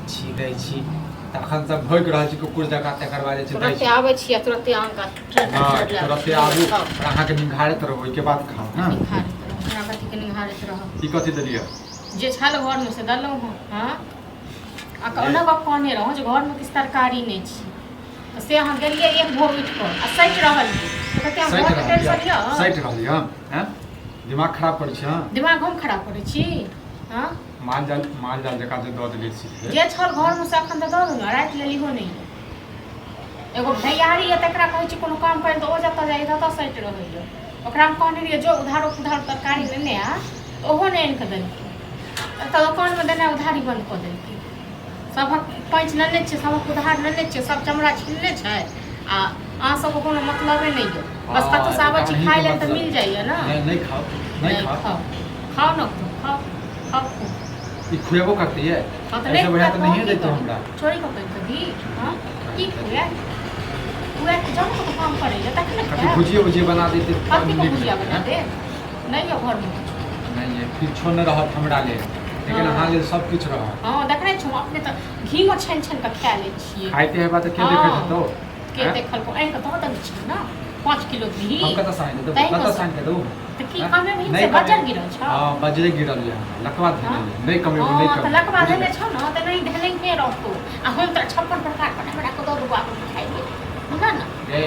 छी दै छी तखन सब भोगि रहल छी कुकुर जकाँ, तकर बाद जे छै दै तुरन्ते छी। आबै छी आ तुरन्ते अहाँके हँ, तुरन्ते आबू और अहाँके निंघारैत रहू, ओहिके बाद खाउ। ने निहारैत रहू हमरा, कथीके निहारैत रहब? ई कथी देलियै? जे छल घरमे से देलहुँ हँ। हँ, आ ओना गप कहने रहौँ जे घरमे किछु तरकारी नहि छै, तऽ से अहाँ गेलियै एक भोर उठि कऽ आ सटि रहलियै तऽ कते अहाँ सटि घरके रहल टेंशन यऽ, यऽ? सटि रहल यऽ। हँ, दिमाग खराब करै छी? हँ, दिमाग हम खराब करै छी? हँ, माल जाल, माल जाल जकाँ जे दऽ देलियै सीधे। जे छल घरमे से एखन तऽ दऽ देलहुँ, राति लेल इहो नहि यऽ। एगो भैयारी यऽ, तकरा कहै छी कोनो काम करै तऽ ओ जतऽ जाइए ततऽ सटि रहैए। ओकरा हम कहने रहियै जो उधारो पुधारो तरकारी लेने आ, तऽ ओहो नहि आनि कऽ देलकै। एतऽ दोकानमे देनाइ उधारी बन्द कऽ देलकै। सभक पैंच लेने छियै, सभक उधार लेने छियै, सब चमड़ा छिलने छै आ अहाँ सबके कोनो मतलबे नहि यऽ। बस कतहु से आबै छी खाय लेल तऽ मिल जाइए ने। नहि, नहि खाउ, नहि खाउ। खाउ, खाउ ने, खूब खाउ, खाउ खूब। ई खुएबो करतै ये? हँ तऽ एहिसँ नहि बढ़िआँ तऽ खुआएब तऽ नहिए हम की दैतौ करी? हमरा। चोरी कऽ कऽ दी? हँ, की खुआएब? खुआएब तऽ जाउ ने कतहु काम करै लए, तखन ने कथी खुआएब। भुजिए उजिए बना दैते। कथीके नीक भुजिया लगतै, बना हँ? देब? नहि यऽ घरमे किछु। नहि ये, किछो नहि रहत हमरा लेल, लेकिन हँ। अहाँ लेल सब किछु रहत। हँ, देखने छी, हम अपने तऽ घीमे छानि छानि कऽ खा लै छियै। खाइते हेबा तऽ के देखैत हँ। हेतौ? के आँय? देखलको? आनि कऽ दऽ देने छी ने 5 किलो घी। हम कतऽ सानि कऽ देबौ? तैं कतऽ कऽ सानि कऽ देबौ? तऽ की आँय? कमेबही नहि से कमे- बजर गिरल छौ? हँ, बजरे गिरल यऽ हमरा, लकवा धेने यऽ। नहि कमेबो, नहि हँ, तऽ कमेबो, लकवा बुझलियै? धेने छौ ने तऽ नहि धेने रहतौ आ हम तऽ 56 प्रकार बना बना कऽ दऽ देबो आब खाइ लेल, बुझल ने? ए,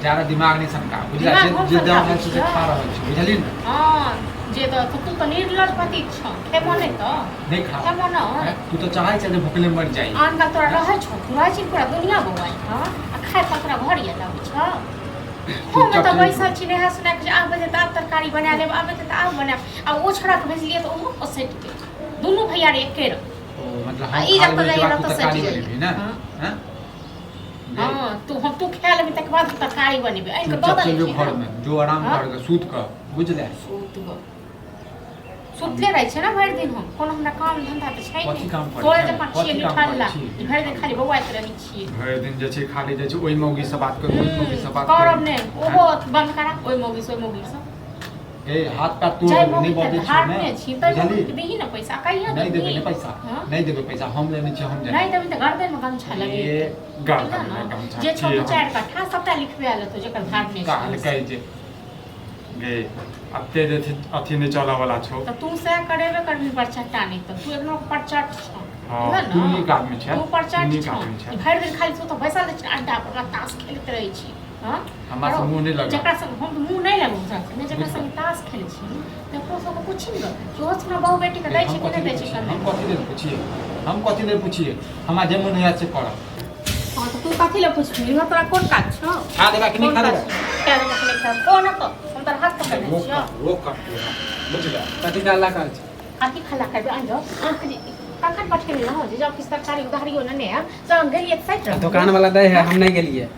जादा दिमाग नहि सनका, बुझला? दिमाग जे हम जे दऽ सनकाबै रहल छी से छियै? खा रहल छी, बुझलियै ने? हँ, जे तऽ तू तऽ निर्लज पति छौ, खेबो नहि तऽ नहि खा। खेबो नहि। आँय? तू तऽ चाहै छै जे भुखले मरि जाइ। आन का तोरा रहै छौ, तू रहै छी पूरा दुनिया बौआइ। हँ, आ खाय पर तोरा घर याद आबै छौ? हम चुपचाप तऽ चलि बैसल छी नहा सुना कऽ जे आब बजे तऽ आब तरकारी बना लेब, आब तऽ आब बनायब। आ ओ छोड़ाके भेजलियै तऽ ओहो सटि गेल। दुनू भैयारी एके रंग। ओ मतलब आ हम ई खा जतऽ लेबै जाइए ओहिके बाद तू ततऽ तरकारी सटि जाइए। बनेबही ने? हँ। हँ। हँ, तू हम तू खा लेबही तकर बाद तरकारी बनेबै, आनि कऽ दऽ चुपचाप देने चलि जो छी घर ने। में जो, आराम हाँ? कर के सुत कऽ, बुझले? सुत गऽ, सुतले रहै छै ने भरि दिन हम। कोनो हमरा काम धंधा तऽ छै कथी नहि। काम करै तोरे छै? जकाँ छियै कथी काम करै निठल्ला छी? जे भरि दिन खाली बौआइत रहै छियै। भरि दिन जे छै खाली जे छै ओहि मौगी से बात करू, ओहि मौगी से बात करब करू। नहि, ओहो बंद करा, ओहि मौगी से, ओहि मौगी से। ए, हाथ पैर तोड़ जाहि देबौ, नहि मौगी के बजै छियौ धारने ने, छी ताहि बुझलही? मौगी के दही ने पैसा, कहिया नहि देबै देबही? ने पैसा। हाँ? नहि देबै पैसा, हम लेने छियै, हम नहि जाने। देबही तऽ गर्दन में गमछा ए लगेतौ। गर्दन बुझलह मे ने? गमछा जे छौ के दू हम चारि कट्ठा सबटा लिखबा लेतौ जकर धारने छी। कहलकै जे गे अते जे छै अथी नहि चलऽ वाला छौ। तऽ तू सएह करेबे करबही परचट्टा। नहि तऽ तू एखनो परचट छौ। हँ, बुझल तू ने? नीक आदमी छै, तू तू परचट नीक छौ। आदमी छै। भरि दिन खाली तू तऽ बैसल रहै छी अड्डा पर, ताश खेलैत रहै छी। हँ, हमरा से मुँह नहि लगा। जकरा संग हम तऽ मुँह नहि लगू ओकरा संग, जकरा संग ताश खेलै छी तकरो सबके पूछी ने कि ओहो सब बहु बेटीके दै हम छै कि कथी नहि लेल दै छै। पुछियै? कमे हम कथी लेल पुछियै? हम कथी लेल पुछियै? हमरा जे मोन होइए से करब। हँ, तऽ तू कथी लए पुछबही? इहो तोरा कोन काज छौ? खा देबा कि नहि? कोन खा काज देबा? छौ? खा देबा कि नहि खायब? कोन तऽ हम तोरा हाथ पकड़ने रोक छियौ? रोक कर, बुझले? कथी डालला करै छै? कथी खाला करबै? आन जाउ अहाँके जे कखन पठेने रहौ जे जाउ किछु तरकारी उधारियो नेने आयब, से हम गेलियै तऽ सटि रहल। दोकान वाला दै है, हम नहि गेलियै।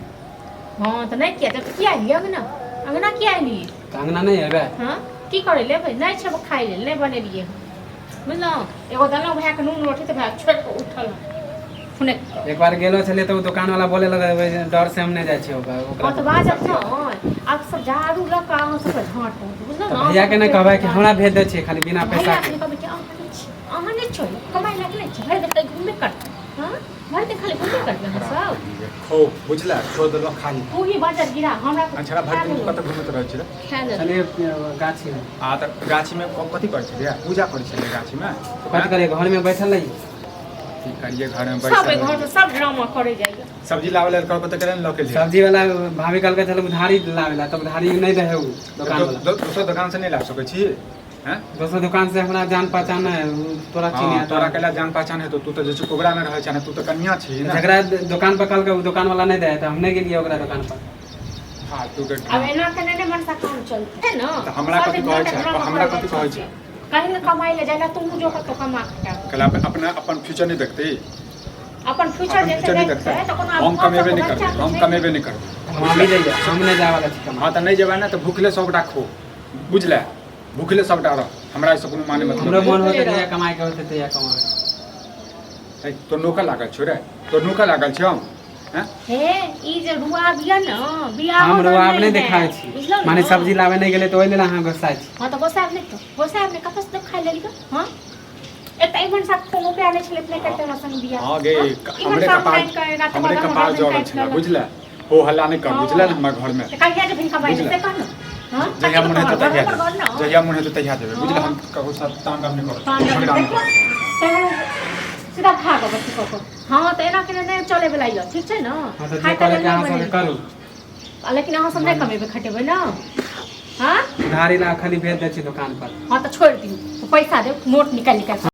हँ, तऽ नहि किया तऽ किया एलियै अङ्गना? अङ्गना किया एलियै? तऽ अङ्गना नहि एबै? हँ, की करै लेबै? नहि छै खाइ लेल, नहि बनेलियै हँ, बुझलहुँ? एगो देलहुँ भायके नून रोटी तऽ भाय छोड़ि कऽ उठल हुने। एक बार गेलो छलियै तऽ ओ दोकान वाला बोले लगल, डर से हम नहि जाइ छियै ओकरा। हँ, तऽ बाजत ने। आब सब झाड़ू लऽ कऽ अहाँ सबके झाँट, बुझलहुँ तऽ ने? भैया के नहि कहबै कि हमरा भेज दै छियै खाली बिना पैसा भैया के? के कहबै कि अहाँ नहि छी, अहाँ नहि छोड़ू, कमाइ लायक नहि छी, भरि दिन तऽ घुमबे करबै। हँ, भरि दिन खाली घुमबे करबै अहाँ सब। खो, बुझला? छोड़ देलहुँ खाली। तू ही बाजर गिरा हमरा तऽ। अनछड़ा भरि खा दिन लेलहुँ। कतऽ घुमैत रहै छै रे? खा लेलहुँ। छलियै गाछीमे। आ तऽ गाछीमे कथी करै छलियै? पूजा करै छलियै गाछीमे? कथी करियै, घरमे बैठल रहियै। की करियै घरमे सब बैसल एहि घरमे रहियै? सब ड्रामा करै जाइए। सब्जी लाबै लेल कहलको तऽ केना लऽ के लिए? सब्जी वाला भाभी कहलकै चल उधारी लाबै ला, तऽ उधारी नहि रहै ओ दोकान वाला। दोसर दोकान से नहि ला सकै छी? हैं? दोसर दुकान से हमरा जान पहचान नहि है, उ तोरा हँ, चिन्ह तोरा कैला जान पहचान हेतौ? तू तऽ जे छै कोबरा मे रहै छै ने, तू तऽ कनिया छी ने। जकरा दोकान पर कहलकै ओ दोकान वाला नहि दै है, तऽ हम नहि गेलियै ओकरा दोकान पर। फालतू के आब ड्रामा। एना केने नहि मनसा काम चलतै ने। तऽ हमरा सब कथी दिन कहै नाटक छै? ड्रामा हमरा करै कथी जाइ कहै छै। छै? कहीं ने कमाइ लए जाइ ला, तू जो कतौ कमा खटा। कैला अपना अपन फ्यूचर नहि देखतै? अपन फ्यूचर अपन जे फ्यूचर नहि देखतै देखतै? तऽ कोनो आब हम घर कमेबे सबके नहि बच्चा करबै, तऽ हम छै। कमेबे नहि करबै। हम अभी जाइए, हम नहि जाय वाला छी कमा। हँ, तऽ नहि जेबै ने तऽ भूखले सबटा खो, बुझले? भूखले सबटा रह, हमरा एहिसँ कोनो माने मतलब हमरो नहि। मन होतै जहिया कमाइ के होतै तहिया कमाबै। है, तो नौकर लागल छौ रे? तो नौकर लागल छौ? हैं? हे, ई जे रुआब यऽ ने बियाह हम रुआब नहि देखाबै छी। बुझलहुँ माने ने? सब्जी लाबै नहि गेलै तऽ ओहि लेल अहाँ गुस्सा छी? हँ, तऽ गोसायब नहि, तऽ गोसायब नहि। कतऽसँ तऽ खाइ लेलियै? हँ, एतऽ इमन साहब कोनो रुपया नहि छलै, अपने करते हमरा संग बियाह। हाँ गे, इमन हमरे साहब कपार, काटि कऽ राति हमरे बाद कपार हमर जरल काटि छलै, लेलक। बुझले? हो हल्ला नहि कर, हाँ। बुझले ने? हमरा घर में तऽ कहिया जेबही कमाइ लए, बुझले। से कह ने। हाँ? जहिया मन हेतौ कथी तहिया के तोहर घर जेबै, ने? जहिया मन हेतौ तहिया जेबै, बुझले? हाँ। हम ककरो साथ तांडव नहि करब, पान झगड़ा नहि देखियौ, करब। तऽ सीधा भागब अथी कऽ कऽ। हाँ, तऽ एना केने नहि चलै वला यऽ, ठीक छै ने? हाँ, तऽ जे खाय करे ताय के लए अहाँ नहि सबके बनेबै। करू। आ लेकिन अहाँ सब नहि कमेबै खटेबै ने? हाँ, उधारी ला खाली भेज दै छी दुकान पर। हाँ, तऽ छोड़ि दियौ, पैसा देब, नोट निकालि निकालि।